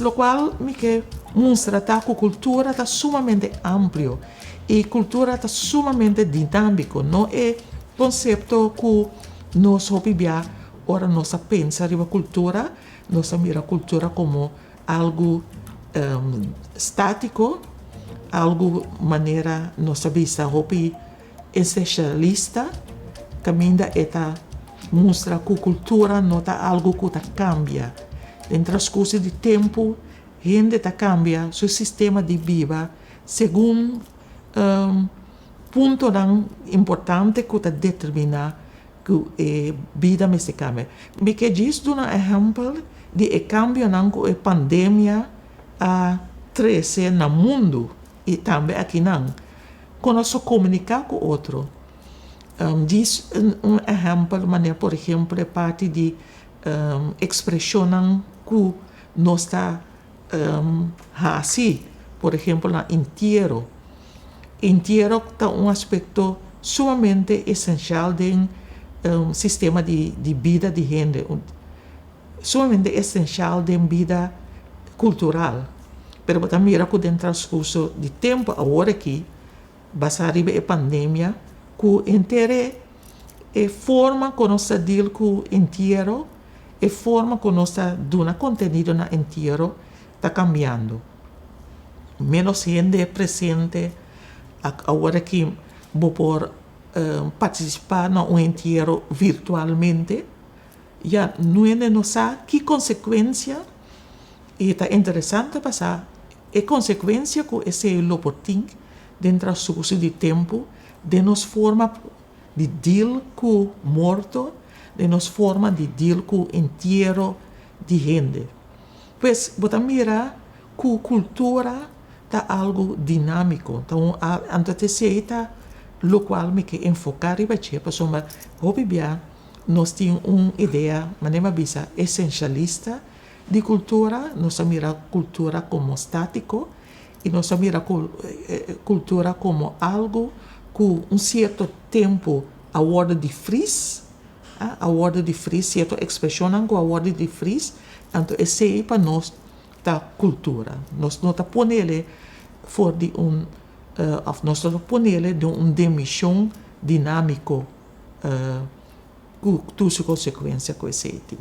Lokual mi ke mustra ta ku kultura ta sumamente amplio i kultura ta sumamente dinámiko. No e konsepto ku nos hopi bia ora nos a pensa riba kultura, nos a mira kultura komo algu státiko, algu manera nos a bisa hopi esensialista, kaminda e ta mustra ku kultura no ta algu ku ta kambia. Den transkurso di tempu hende ta kambia su sistema di biba segun puntonan importante ku ta determiná ku e bida mester kambia. Mi ke djis duna ehèmpel di e kambionan ku e pandemia a trese na mundu i tambe akinan. Kon nos a komuniká ku otro. Djis un ehèmpel manera por ehempel e parti di ekspreshonnan ku nos ta hasi, por ehempel na entiero. Entiero ta un aspekto sumamente esenshal den sistema di bida di hende, sumamente esenshal den bida kultural. Pero bo ta mira ku den transkurso di tempu awor aki, basá riba e pandemia, ku henter e forma ku nos ta deal ku entiero, e forma ku nos ta duna kontenido na entiero ta kambiando. Ménos hende presente awor aki bo por partisipá na un entiero virtualmente. Ya no hende no sa ki konsekuensia i ta interesante pa sa e konsekuensia ku esei lo por tin den transkurso di tempu den nos forma di deal ku morto, den nos forma di deal ku entiero di hende. Pues bo ta mira ku kultura ta algu dinámiko, ta un anto esei ta lokual mi ke enfoká riba dje pasobra hopi bia nos tin un idea, manera mi a bisa, esensialista di kultura, nos ta mira kultura komo státiko i nos ta mira kultura komo algu ku un sierto tempu a wòrdu di fris, a wòrdu di fris, sierto ekspreshonnan ku a wòrdu di fris, anto esei pa nos ta kultura. Nos no ta ponele for di un òf nos no ta ponele den un dimishon dinámiko ku tur su konsekuensia ku esei tin.